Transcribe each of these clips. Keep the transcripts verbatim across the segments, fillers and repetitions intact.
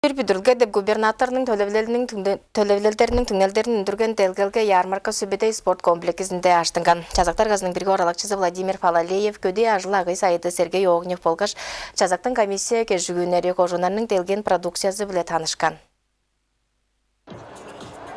«Бир бүдүрүлге» деп губернаторнуң төлевилелиниң түңне-, төлевилелдериниң түңнелдерин үндүрген делгелге ярмарка Сүбедей спорт комплексинде ажыттынган. Чазак даргазының бирги оралакчызы Владимир Фалалеев көдээ ажыл-агый сайыды Сергей Огнев болгаш Чазактың комиссия кежигүннери кожууннарның делген продукциязы-биле танышкан.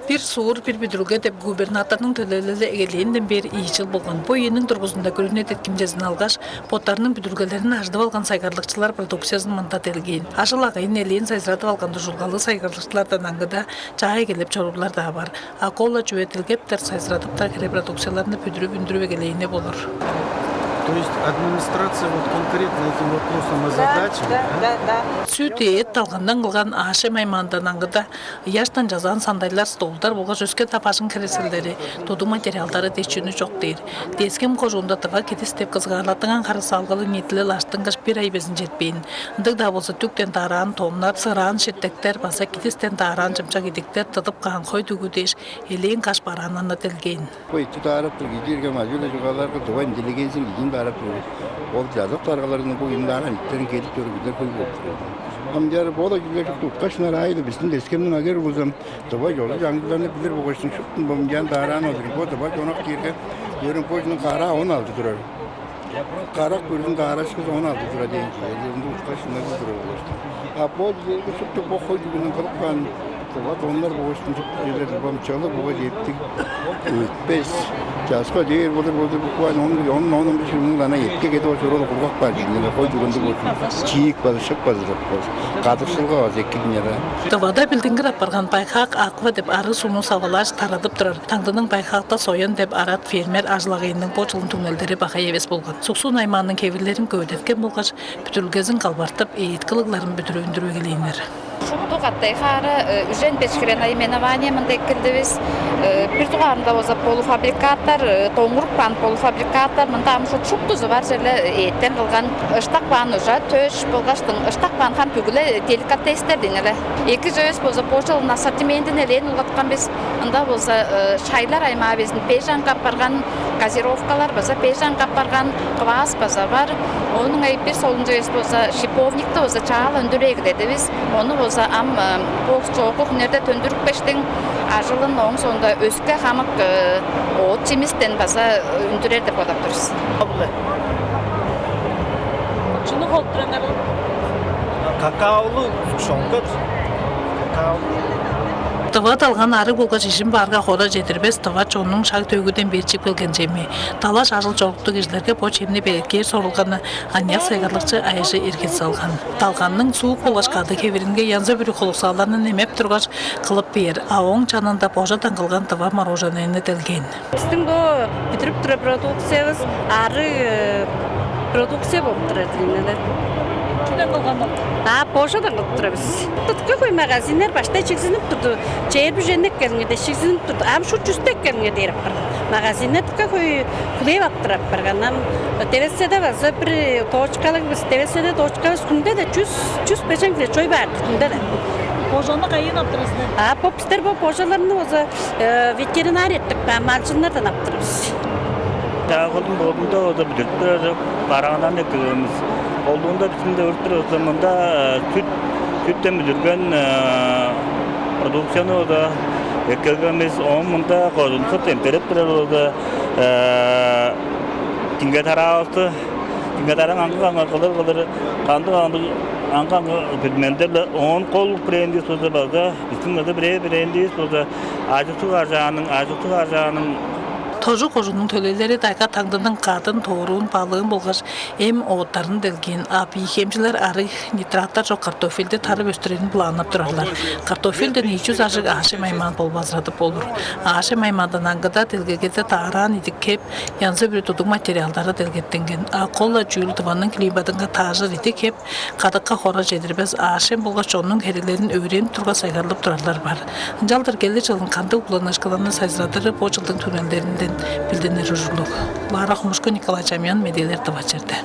«Бир суур, бир бүдүрүлге» деп губернаторнуң төлевилели эгелээнден бээр ийи чыл болган. Бо үениң дургузунда күрүне деткимчезин алгаш, боттарының бүдүрүлгелерин ажыдып алган сайгарлыкчылар продукциязын мында делгээн. Ажыл-агыйын элээн сайзырадып алган дужулгалыг сайгарлыкчылардан аңгыда чаа эгелеп чоруурлар-даа бар. А кола чүве делгептер, сайзырадыптар хире продукцияларны бүдүрүп үндүрүп эгелээни болур. То есть администрация вот конкретно этим вопросом озадачена, да? Да, да, да. Сүт, эът, далгандан кылган аъш-чем аймаандан аңгыда ыяштан чазаан сандайлар, столдар болгаш өске-даа бажың херекселдери, тудуг материалдары дээш чүнү чок дээр. Тес-Хем кожуунда «Тыва кидис» деп кызыгаарлаттынган харыысалгалыг ниитилел ажыттынгаш, бир ай безин четпээн. Ындыг-даа болза, дүктен даараан тоннар, сыраан ширтектер база кидистен даараан чымчак идиктер, тыдып каан хой дүгү дээш, элээн каш барааннарны делгээн. Бо эътти даарап тур кижи иргем ажыы-биле чугаалаарга, тыва интеллигенцияның кижини даарап тур. Ол чазак даргаларының бо кижини даарап, иттерин кедип чоруур кижилер хөй болуп тур. Ам чаар бо-ла кижилер шупту уткаш-ынаар аайы-ла, бистиң Тес-Хемниң аге-ургузу ам тыва ёзу-чаңчылдарны билир болгаш, шуптун бо мынчаан даараан ол. Бо тыва чонак киирге, көрүң, бо чүнүң караа он алды турар. Карак бүрүзүн даарашкызы он алды тура дээн чүве, ынды уткаш ынныг турар болушту. А бо дээрге шупту бо хой дүгүнүң кылып каан тыва тоннар болуштун, шупту черлер бам чылыг болгаш эптиг, өтпес. Часка дээр болур болур, буквально он, он, он беш чылдың ана этке кеде болчу, ол кургак бар чүве, хой дүгүндүг болчу. Чиик база, шык база чок болчу. Кадыкшылга база эки динеде. Тывада билдингир апарган «Байхаак Аква» деп арыг сууну савалааш тарадып турар. Таңдының «Байхаакта соян» деп арат фермер ажыл-агыйының бо чылын түңнелдери багай эвес болган. Суксун аймааның хевирлерин көвүдеткен болгаш, бүдүрүлгезин калбартып, эът кылыгларын бүдүрүп үндүрүп эгелээннер. Шупту катай хаара, э, үжен беш хире наименование мында эккелдивис. Э, бир дугаарында болза полуфабрикаттар, э, доңуруп каан полуфабрикаттар, мында ам шуп-, шуптузу бар черле, э, эъттен кылган, ыштап каан ужа, төш болгаштың ыштап каан хам бүгү-ле деликатестер дийин але. Эки чүвевис болза бо чылын ассортиментин элээн улгаткан бис. Ында болза, э, шайлар аймаа безин беш аңгы апарган, газировкалар база беш аңгы апарган, квас база бар. Оон ыңай бир солун чүвевис болза, шиповникти болза чаа-ла үндүрүп эгеледивис. Ону болза ам, э, бо чоокку хүннерде төндүрүпкештиң, ажылын ооң соонда өске хамык, э, оът-чимистен база, э, үндүрер деп бодап тур бис. Чүнү холуп турарыңар? Какаолуг сгущёнка. Какао. Тыва далган арыг болгаш ижин баарга хора чедирбес тыва чоннуң шаг-төөгүден бээр чип келген чеми. Далаш ажыл-чоруктуг кижилерге бо чемни белеткээр сорулганы аныяк сайгарлыкчы Айжы иргин салган. Далганның суук болгаш кадыг хевиринге янзы-бүрү кулуксааларны немеп тургаш, кылып бээр, а ооң чанында божадан кылган тыва мороженени делгээн. Бистиң бо бүдүрүп турар продукциявыс арыг, э, продукция болуп турар дийин але. Чүден кылган ол? А, божадан кылып турар бис. Дыка хөй магазиннер баштай чигзинип турду. Чээрби үжен эккелиңер дээш чигзинип турду. Ам шуут чүс эккелиңер дээр апарган. Магазиннер дыка хөй хүлээп ап турар апарган. Ам Тевеседе база бир точкалыг бис. Тевеседе точкавыс, хүнде-даа чүс, чүс бежен хире чой баар хүнде-даа. Божаны кайыын ап турар силер? А, бо бистер бо божаларны болза, э, ветеринар эртип каан малчыннардан ап турар бис. Чаа-Хөлдүң бодунда болза бүдүрүп турар барааннарны эккелген бис. Колдуунда бистиң-даа өрттүр болза, мында, э, сүт, сүттен бүдүрген, э, продукцияны болза эккелген бис. Оон мында кожуунувуска демдерип турар болза, э, тиңге-тараавысты, тиңге-тараң аңгы-аңгы кылыр-кылыр, кандыг-кандыг аңгы-аңгы предметтер-ле. Оон кол брендивис болза база, бистиң база бирээ брендивис болза, ажык-суг аржааның, ажык-суг аржааның. Тожу кожууннуң төлээлери дайга таңдының кадын, тооруун, балыын болгаш эм-оттарын делгээн. А бии хемчилер арыг, нитраттар чок картофельди тарып өстүрерин планнап турарлар. Картофельден ийи чүс ажыг аъш-чем аймаан болбазырадып болур. Аъш-чем аймаандан аңгыда делгегеде даараан идик хеп, янзы-бүрү тудуг материалдары делгеттинген. А кол-ла чүүл Тываның климатынга таажыр идик хеп, кадыкка хора чедирбес аъш-чем болгаш чоннуң херелерин өөренип тургаш сайгарлап турарлар бар. Ынчалдыр келир чылын кандыг угланыышкыннарны сайзырадыры бо чылдың түңнелдеринден билдинер ужурлуг. Лара Хомушку, Николай Чамьян, «Медээлер», Тыва черде.